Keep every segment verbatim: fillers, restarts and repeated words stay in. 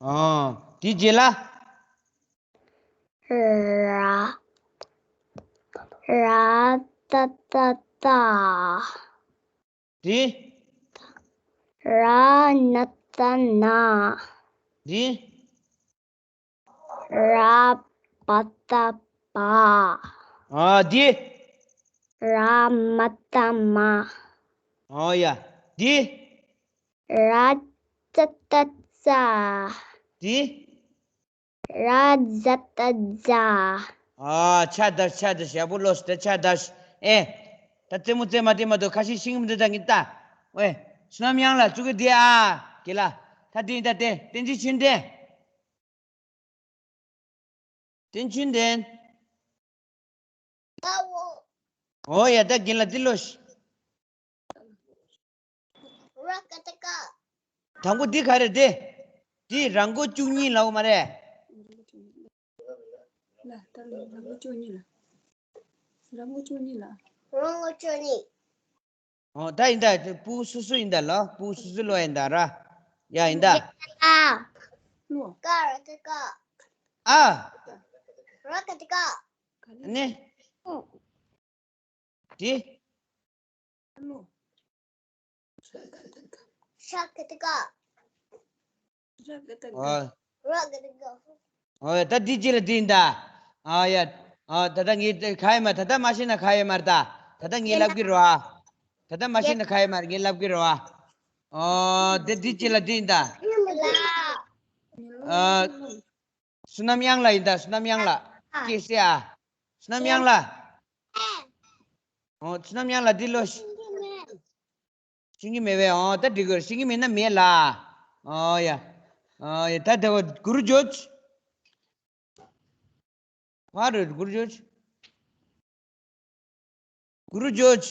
ཨོ། དེའི་རྗེས་ལ། ར། ར་ཏ་ཏ་རྟ། དེ། ར་ན་ཏ་རྣ། དེ། ར་བ་ཏ་རྦ། ཨ་དེ། ར་མ་ཏ་རྨ། ཨོ་ཡ། དེ། ར་ཙ་ཏ་རྩ། དེ། ར་ཛ་ཏ་རྫ། ཨ་ཆ་ད་ཆ་ད་ཞབས་པོ་ལོས་ད་ཆ་ད། ཨེ། ད་རྩེད་མོ་རྩེ་མ་དེ་མ་གཏོགས་ཁ་ཤས་ཤེས་ཀྱི་མི་འདུག་ད་ངས་ལྟ། ཨེ། བསོད་ནམས་གཡང་ལགས་བཙུགས་ཀྱི་དེ་ཨ། དགེ་ལགས། ད་དེ་ཡིན་ད་དེ་བསྟན་འཛིན་ཆོས་ལྡན། བསྟན་ཆོས་ལྡན། ཨོ་ཡ། ད་རྒན་ལགས་འདི་ལོ། དང་པོ་འདི་ག་རེ་རེད། འདི་ར་མགོ་བཅུ་གཉིས་ལབ་མ་རེད། ལ་ད་ལ་ར་མགོ་བཅུ་གཉིས་ལ། ར་མགོ་བཅུ་གཉིས་ལ། ར་མགོ་བཅུ་གཉིས། ཨོ་ད་ཡིན་ད། སྤུ་སུ་སུ་ཡིན་ད་ལ། སྤུ་སུ་སུ་ལོ་ཡིན་ད་ར། ཡ་ཡིན་ད། ཨ། ཀ་ར་ཀ་ཀ། ཨ། ར་ཀ་ཏ་ཀ། ནི། དེ། ཤ་ཀ་ཏ་ཀ། ཤ་ཀ་ཏ་ཀ། ཨོ། ར་ཀ་ཏ་ཀ། ཨོ་ད་འདི་ཅི་ལ་འདི་ཡིན་ད། ཨ་ཡ། ཨ་ད་ལྟ་ངས་ག་ཡོད་མ། ད་ལྟ་མ་ཤེས་ན་ག་ཡོད་མ་རེད་ད། ད་ལྟ་ངས་ལབ་གི་རོ་ཨ། ད་ལྟ་མ་ཤེས་ན་ག་ཡོད་མ་རེད། ངས་ལབ་གི་རོ་ཨ། ཨོ་དེ་འདི་ཅི་ལ་འདི་ཡིན་ད། ཨ། བསོད་ནམས་གཡང་ལགས་ཡིན་ད། བསོད་ནམས་གཡང་ལགས། སྐད་བཤད་ཨ། བསོད་ནམས་གཡང་ལགས། ཨོ་བསོད་ནམས་གཡང་ལགས་འདི་ལོ། ཤེས་ཀྱི་མེད་པས། ཨོ་ད་འགྲིག་གི་རེད། ཤེས་ཀྱི་མེད་ན་མེད་ལ། ཨོ་ཡ། ཨོ་ཡ། ད་དེ་བ་གུ་རུ་ཇོརྗ། ཕར་རེད་གུ་རུ་ཇོརྗ། གུ་རུ་ཇོརྗ།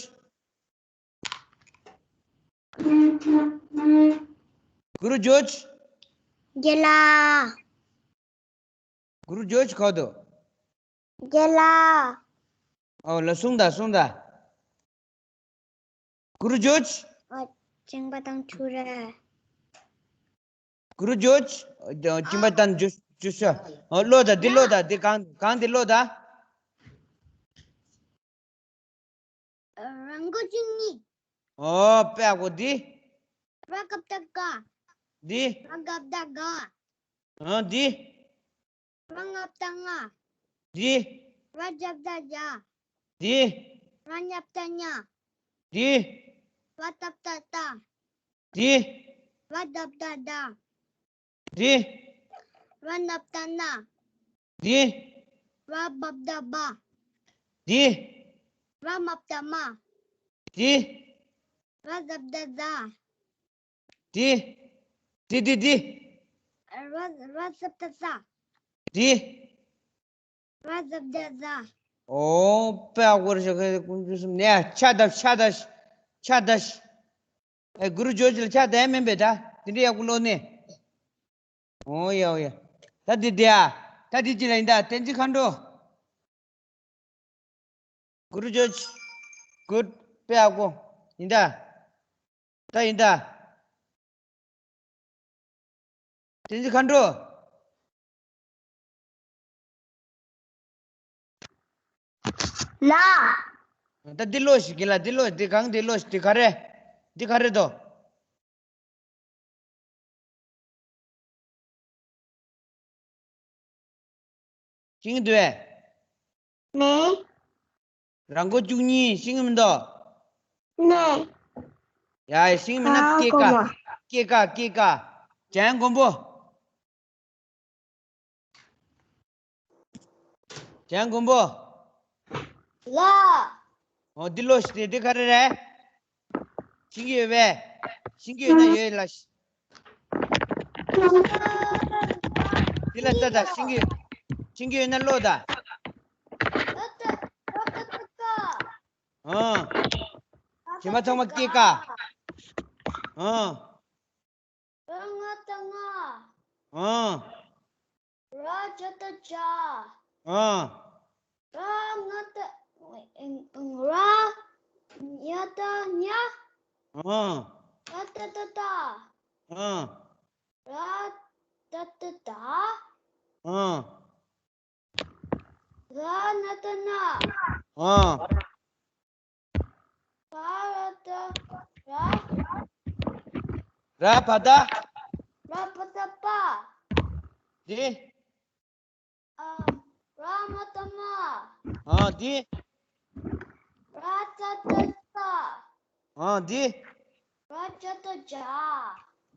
གུ་རུ་ཇོརྗ། རྒན་ལགས། གུ་རུ་ཇོརྗ་ག་པར་འདུག་རྒན་ལགས། ཨོ་ལ་གསུངས་དང་གསུངས་དང་། གུ་རུ་ཇོརྗ། ཨ། སྦྱིན་པ་དང་ཆུ་རེད། གུ་རུ་ཇོརྗ། སྦྱིན་པ་དང་ཆུ་ཆུ་ཤོག་ཨོ་ཀློག་དང་འདི་ཀློག་དང་འདི་གང་གང་འདི་ཀློག་དང་། ར་མགོ་བཅུ་གཉིས། ཨོ་དཔེ་ཡག་པོ། འདི། ར་ཀ་ཏ་ཀ། འདི། ར་ག་བཏགས་རྒ། ཨ་འདི། ར་ང་བཏགས་རྔ། འདི། ར་ཇ་བཏགས་རྗ། འདི། ར་ཉ་བཏགས་རྙ། འདི། ར་ཏ་བཏགས་རྟ། འདི། ར་ད་བཏགས་རྡ། འདི། ར་ན་བཏགས་རྣ། འདི། ར་བ་བཏགས་རྦ། འདི། ར་མ་བཏགས་རྨ། འདི། ར་ཟ་བཏགས་རྫ། འདི། འདི་འདི་འདི། ར་ར་ས་བཏགས་རྩ། འདི། ར་ཟ་བཏགས་རྫ། ཨོ་དཔེ་ཡག་པོ་རེད་ཤག་ཀུན་སྤྱོད་གསུམ་ནས་ཆ་ད་ཆ་ད་ཆ་ད། ཨེ་གུ་རུ་ཇོརྗ་ལ་ཆ་ད་མིན་པས་ད། དེ་འདྲ་ཡག་པོ་ཀློག་ནས། ཨོ་ཡ་ཨོ་ཡ། ད་འདི་འདི་ཨ། ད་འདི་ཅི་ལ་ཡིན་ད། བསྟན་འཛིན་མཁའ་འགྲོ། གུ་རུ་ཇོརྗ། གུཌ། དཔེ་ཡག་པོ། ཡིན་ད། ད་ཡིན་ད། བསྟན་འཛིན་མཁའ་འགྲོ། ལགས། ད་འདི་ཀློག་ཤིག་གི་ལ། འདི་ཀློག་འདི་གང་འདི་ཀློག་ཤིག་འདི་ག་རེ། འདི་ག་རེ་དོ། ཤེས་ཀྱི་འདུག་གས། ནས། ར་མགོ་བཅུ་གཉིས་ཤེས་ཀྱི་མི་འདུག་ནས། ཡ་ཤེས་ཀྱི་མིན་ན། ཨ་སྐྱེ་ཀ། སྐྱེ་ཀ་སྐྱེ་ཀ། འཇམ་དབྱངས་མགོན་པོ། འཇམ་དབྱངས་མགོན་པོ། ལགས། འོ་འདི་ཀློག་ཤིག་དེ་འདི་ག་རེ་རེད། ཤེས་ཀྱི་ཡོད་པས། ཤེས་ཀྱི་ཡོད་ན་ཡོད་ལ། འདི་ལ་ལྟ་དང་། ཤེས་ཀྱི་ཤེས་ཀྱི་ཡོད་ན་ཀློག་དང་། ཨང་། བྱེ་མ་ཚང་མ་སྐྱེ་ཀ། ཨང་། ར་ང་བཏགས་རྔ། ཨང་། ར་ཇ་བཏགས་རྗ། ཨང་། ར་ང་བཏགས། ར་ཉ་བཏགས་རྙ། ཨང་། ར་ཏ་བཏགས་རྟ། ཨང་། ར་ ཏ་བཏགས་ཏ། ཨང་། ར་ན་བཏགས་ན། ཨང་། བ་ར་བཏགས་ར། ར་བ་བཏགས། ར་བ་བཏགས་པ། འདི། ཨ། ར་མ་བཏགས་མ། ཨ། འདི། ར་ཛ་བཏགས་ཛ། ཨ། འདི། ར་ཇ་བཏགས་ཇ།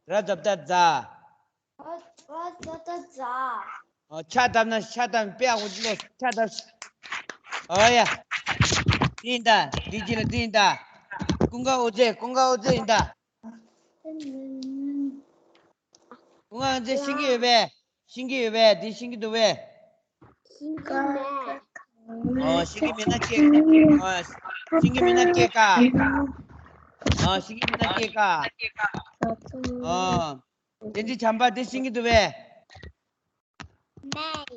ར་ཛ་བཏགས་ཛ། ར་ཛ་བཏགས་ཛ། ཨ། ཕྱག་བཏབ་ན་ཕྱག་བཏབ་དཔེ་ཡག་པོ་ཅིག་ལོ། ཕྱག་བཏབ། ཨོ་ཡ། འདི་ཡིན་ད། འདི་གཅིག་ལ་འདི་ཡིན་ད། ཀུན་དགའ་དབུ་མཛད། ཀུན་དགའ་དབུ་མཛད་ཡིན་ད། ཀུན་དགའ་དབུ་མཛད་ཤེས་ཀྱི་ཡོད་པས། ཤེས་ཀྱི་ཡོད་པས། འདི་ཤེས་ཀྱི་འདུག་པས། ཤེས་ཀྱི་མེད། ཨོ། ཤེས་ཀྱི་མེད་ན་སྐད། ཨོ། ཤེས་ཀྱི་མེད་ན་སྐད་ཀ། ཨོ། ཤེས་ཀྱི་མེད་ན་སྐད་ཀ། ཨོ། བསྟན་འཛིན་བྱམས་པ་འདི་ཤེས་ཀྱི་འདུག་པས། མེད།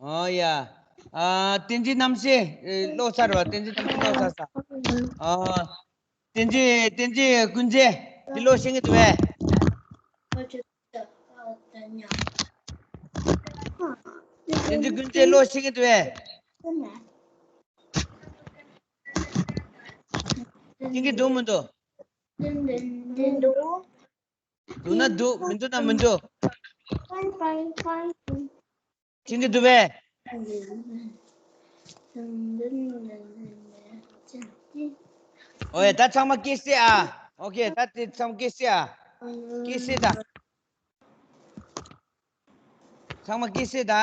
ཨོ་ཡ། ཨ། བསྟན་འཛིན་རྣམ་སྲས། ཨེ། ཀློག་ཚར་བ། བསྟན་འཛིན་རྣམ་སྲས་ཀློག་ཚར་ས། ཨོ། བསྟན་འཛིན། བསྟན་འཛིན་ཀུན་མཛེས་འདི་ཀློག་ཤེས་ཀྱི་འདུག་པས། བསྟན་འཛིན་ཀུན་མཛེས་ཀློག་ཤེས་ཀྱི་འདུག་པས། ཤེས་ཀྱི་འདུག་མི་འདུག། འདུག་ན་འདུག། མི་འདུག་ན་མི་འདུག། ཤེས་ཀྱི་འདུག་པས། ཨོ་ཡ། ད་ཚང་མ་སྐད་གསལ་ཨ། ཨོ་ཁེ། ད་དེ་ཚང་མ་སྐད་གསལ་ཨ། སྐད་གསལ་ད། ཚང་མ་སྐད་གསལ་ད།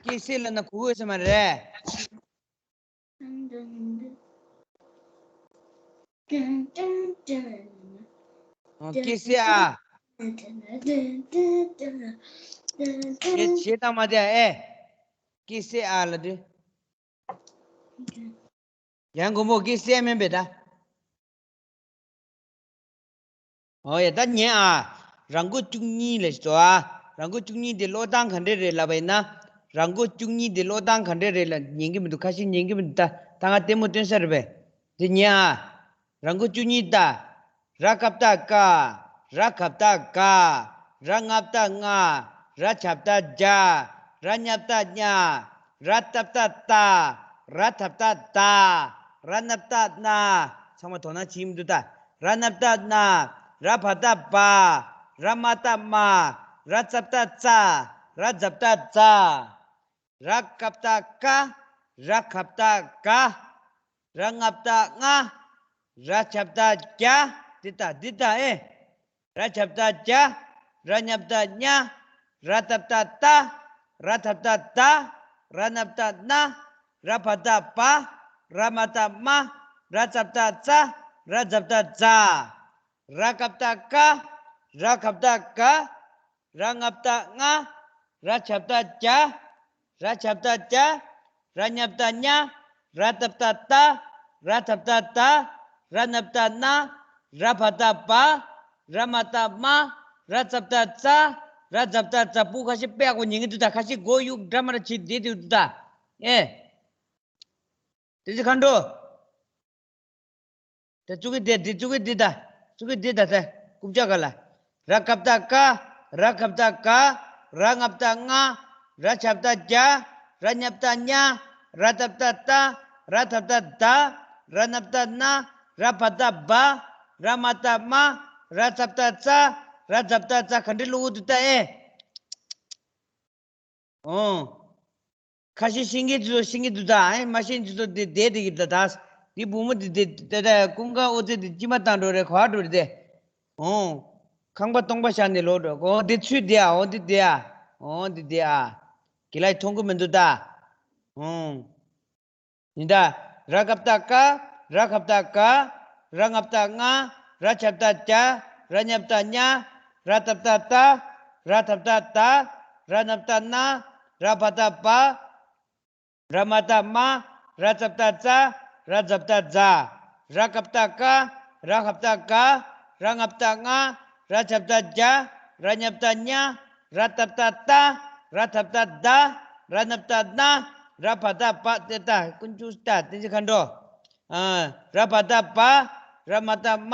སྐད་གསལ་ལབ་ན་གོ་གི་ཡོད་ས་མ་རེད། ཨོ། སྐད་གསལ་ཨ། ཞེ་ཞེ་དང་མ་བསྡད་ཨེ། སྐད་གསལ་ཨ་ལབ་དུས། ཡང་མགོན་པོ་སྐད་གསལ་མིན་པས་ད། ཨོ་ཡ། ད་ཉན་ཨ། རང་མགོ་བཅུ་གཉིས་ལ་ཞིག་ཏོ་ཨ། རང་མགོ་བཅུ་གཉིས་དེ་ཀློག་སྟངས་ག་འདྲས་རེད་ལབ་པ་ཡིན་ན། རང་མགོ་བཅུ་གཉིས་དེ་ཀློག་སྟངས་ག་འདྲས་རེད་ལབ་ཉན་གི་མི་འདུག། ཁ་ཤས་ཉན་གི་མི་འདུག། ད་ད་ང་ལྟད་མོ་སྟོན་ས་རེད་པས། དེ་ཉན་ཨ། རང་མགོ་བཅུ་གཉིས་ད། ར་ཀ་བཏགས་རྐ། ར་ག་བཏགས་རྒ། ར་ང་བཏགས་རྔ། ར་ཇ་བཏགས་རྒྱ། ར་ཉ་བཏགས་རྙ། ར་ཏ་བཏགས་རྟ། ར་ད་བཏགས་རྡ། ར་ན་བཏགས་རྣ། ཚང་མ་དོ་སྣང་བྱེད་ཀྱི་མི་འདུག་ད། ར་ན་བཏགས་རྣ། ར་བ་བཏགས་རྦ། ར་མ་བཏགས་རྨ། ར་ཙ་བཏགས་རྩ། ར་ཛ་བཏགས་རྫ། ར་ཀ་བཏགས་རྐ། ར་ག་བཏགས་རྒ། ར་ང་བཏགས་རྔ། ར་ཇ་བཏགས་རྒྱ། འདི་ལྟ་འདི་ལྟ་ཨེ། ར་ཇ་བཏགས་རྒྱ། ར་ཉ་བཏགས་རྙ། ར་ཏ་བཏགས་རྟ། ར་ད་བཏགས་རྡ། ར་ན་བཏགས་རྣ། ར་བ་བཏགས་རྦ། ར་མ་བཏགས་རྨ། ར་ཙ་བཏགས་རྩ། ར་ཛ་བཏགས་རྫ། ར་ཀ་བཏགས་རྐ། ར་ག་བཏགས་རྒ། ར་ང་བཏགས་རྔ། ར་ཇ་བཏགས་རྒྱ། ར་ཇ་བཏགས་རྒྱ། ར་ཉ་བཏགས་རྙ། ར་ཏ་བཏགས་རྟ། ར་ད་བཏགས་རྡ། ར་ན་བཏགས་རྣ། ར་བ་བཏགས་རྦ། ར་མ་བཏགས་རྨ། ར་ཙ་བཏགས་རྩ། ར་ཛ་བཏགས་རྫ། སྤུ་ཁ་ཤས་དཔེ་ཡག་པོ་ཉན་གི་འདུག་ད། ཁ་ཤས་མགོ་གཡུག་འདྲ་མ་འདྲ་བྱེད་བསྡད་འདུག་ད། ཨེ། དེ་ཚེ་མཁའ་འགྲོ། དེ་བཙུགས་ཀྱི་དེ་འདི་བཙུགས་ཀྱི་འདི་ད། བཙུགས་ཀྱི་འདི་ད་ཟེར། རྐུབ་ཀྱག་ག་ལ། ར་ག་བཏགས་རྐ། ར་ག་བཏགས་རྒ། ར་ང་བཏགས་རྔ། ར་ཇ་བཏགས་རྒྱ། ར་ཉ་བཏགས་རྙ། ར་ཏ་བཏགས་རྟ། ར་ད་བཏགས་རྡ། ར་ན་བཏགས་རྣ། ར་བ་བཏགས་རྦ། ར་མ་བཏགས་རྨ། ར་ཙ་བཏགས་རྩ། ར་ཛ་བཏགས་རྫ། ག་འདྲ་ཀློག་གི་འདུག་ད་ཨེ། ཨོ། ཁ་ཤས་ཤེས་མཁན་ཚོ་ཤེས་ཀྱི་འདུག་ད། ཨེ། མ་ཤེས་མཁན་ཚོ་དེ་བསྡད་བསྡད་ཀྱི་འདུག་ད། དེ་བུ་མོ་དེ་དེ་དེ་དེ་ཀུན་དགའ་དབུ་མཛད་དེ་ཅི་མ་བཏང་འགྲོ་རེད། ག་པར་འགྲོ་རེད་དེ། ཨོ། ཁང་པ་སྟོང་པ་བཞག་ནས་ལོག་འགྲོ། ཨོ། དེ་ཚུལ་དེ་ཨ། ཨོ། དེ་དེ་ཨ། ཨོ། དེ་དེ་ཨ། དགེ་ལགས་མཐོང་གི་མི་འདུག་ད། ཨོ། ཡིན་ད། ར་ག་བཏགས་རྐ། ར་ག་བཏགས་རྒ། ར་ང་བཏགས་རྔ། ར་ཇ་བཏགས་རྒྱ། ར་ཉ་བཏགས་རྙ། ར་ཏ་བཏགས་རྟ། ར་ད་བཏགས་རྡ། ར་ན་བཏགས་རྣ། ར་བ་བཏགས་རྦ། ར་མ་བཏགས་རྨ། ར་ཙ་བཏགས་རྩ། ར་ཛ་བཏགས་རྫ། ར་ཀ་བཏགས་རྐ། ར་ག་བཏགས་རྒ། ར་ང་བཏགས་རྔ། ར་ཇ་བཏགས་རྒྱ། ར་ཉ་བཏགས་རྙ། ར་ཏ་བཏགས་རྟ། ར་ད་བཏགས་རྡ། ར་ན་བཏགས་རྣ། ར་བ་བཏགས་རྦ། དེ་ལྟ་ཀུན་སྤྱོད་ལྟ་དེ་ཚེ་མཁའ་འགྲོ། ཨ། ར་བ་བཏགས་རྦ། ར་མ་བཏགས་རྨ།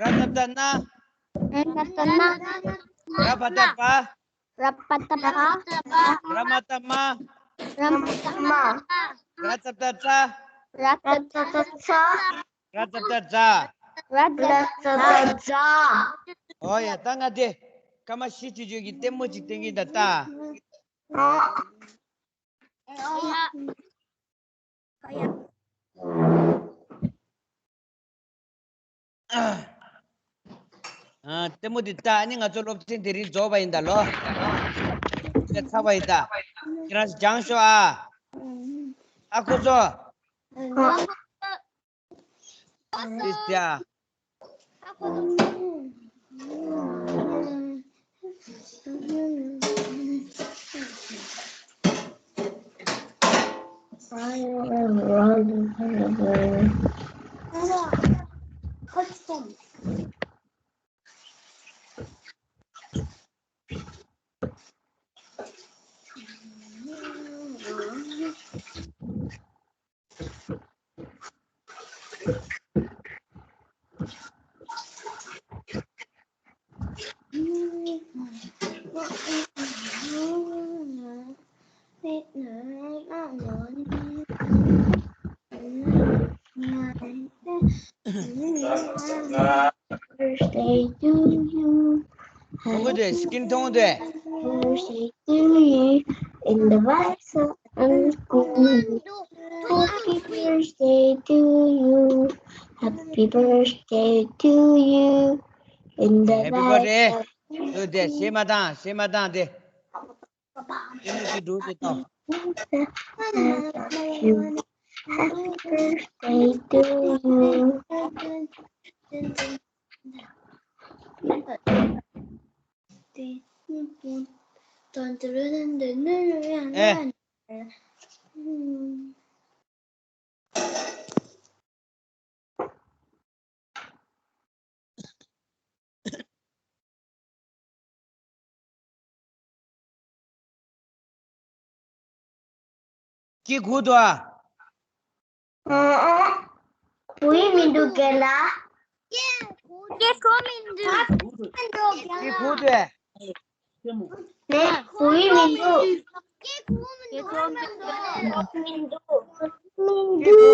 ར་བཏགས་རྟ་རྣ། ར་བཏགས་རྟ་རྣ། ར་བ་བཏགས་རྦ། ར་བ་བཏགས་རྦ། ར་མ་བཏགས་རྨ། ར་མ་བཏགས་རྨ། ར་ཙ་བཏགས་རྩ། ར་ཙ་བཏགས་རྩ། ར་ཙ་བཏགས་རྫ། ར་ཙ་བཏགས་རྫ། ཨོ་ཡ། ད་ང་དེ་སྐར་མ་བཞི་བྱེད་ཆོག་གི་ལྟད་མོ་ཅིག་སྟོན་གི་ད་ལྟ། ཨོ་ཡ། ཨ། ལྟད་མོ་འདི་ལྟ། ཨ་ནི་ང་ཚོ་སློབ་ཚན་དེ་རིང་རྫོགས་པ་ཡིན་ད་ལོ། དེ་ཚར་བ་ཡིན་ད། ཁྱེད་རང་ཚོ་སྦྱངས་ཤོག་ཨ། ཨ་ཁུ་ཚོ། ཨིས་ཏ། Birthday to you. མཐོང་གི་འདུག་སི་ཀིན་མཐོང་གི་འདུག Birthday to you. In the vibes of uncle. Happy birthday to you. Happy birthday to you. In the Happy birthday. vibes of འདུག་སྟེ། གཞས་མ་བཏང་། གཞས་མ་བཏང་སྟེ། ལྟད་མོ་ཅིག་འགྲོ་ཟེར་དང་། Happy birthday to you. ཨེ། སྐད་གོ་འདུག་ཨ། ཨ་ཨ། གོ་ཡི་མི་འདུག་རྒན་ལགས། སྐད་གོ་མི་འདུག་སྐད་གོ་འདུག་ཨ། ལགས། གོ་ཡི་མི་འདུག་སྐད་གོ་མི་འདུག་སྐད་གོ་མི་འདུག་སྐད་གོ་མི་འདུག་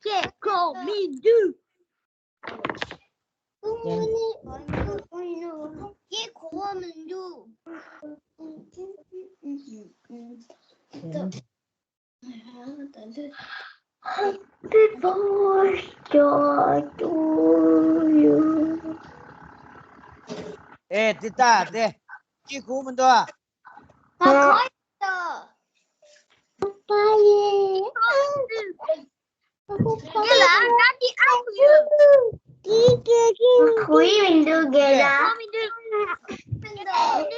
སྐད་གོ་མི་འདུག་སྐད་གོ་མི་འདུག་སྐད་གོ་མི་འདུག Happy birthday to you. ཨེ། དེ་ལྟ་སྟེ། སྐད་གོ་མི་འདུག་ཨ། ཨ་ཡེ། ཨ་ཡེ། ཨ་ཡེ། སྐད་གོ་མི་འདུག་རྒན་ལགས། སྐད་གོ་མི་འདུག་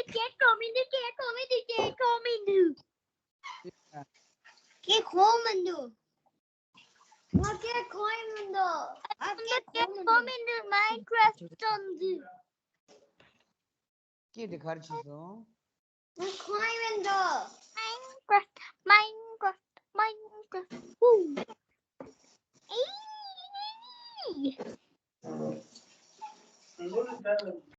སྐད་གོ་མི་འདུག་སྐད་གོ་མི་འདུག་སྐད་གོ་མི་འདུག་སྐད་གོ་མི་འདུག་ང་སྐད་གོ་མི་འདུག་ང་སྐད་གོ་མི་འདུག་མའིན་ཁྲེཕ་སྟོན་འདུག་སྐད་དེ་ག་རེ་བྱས་སོང་། ང་གོ་མི་འདུག་མའིན་ཁྲེཕ། མའིན་ཁྲེཕ། མའིན་ཁྲེཕ། ཧུ། ཨི།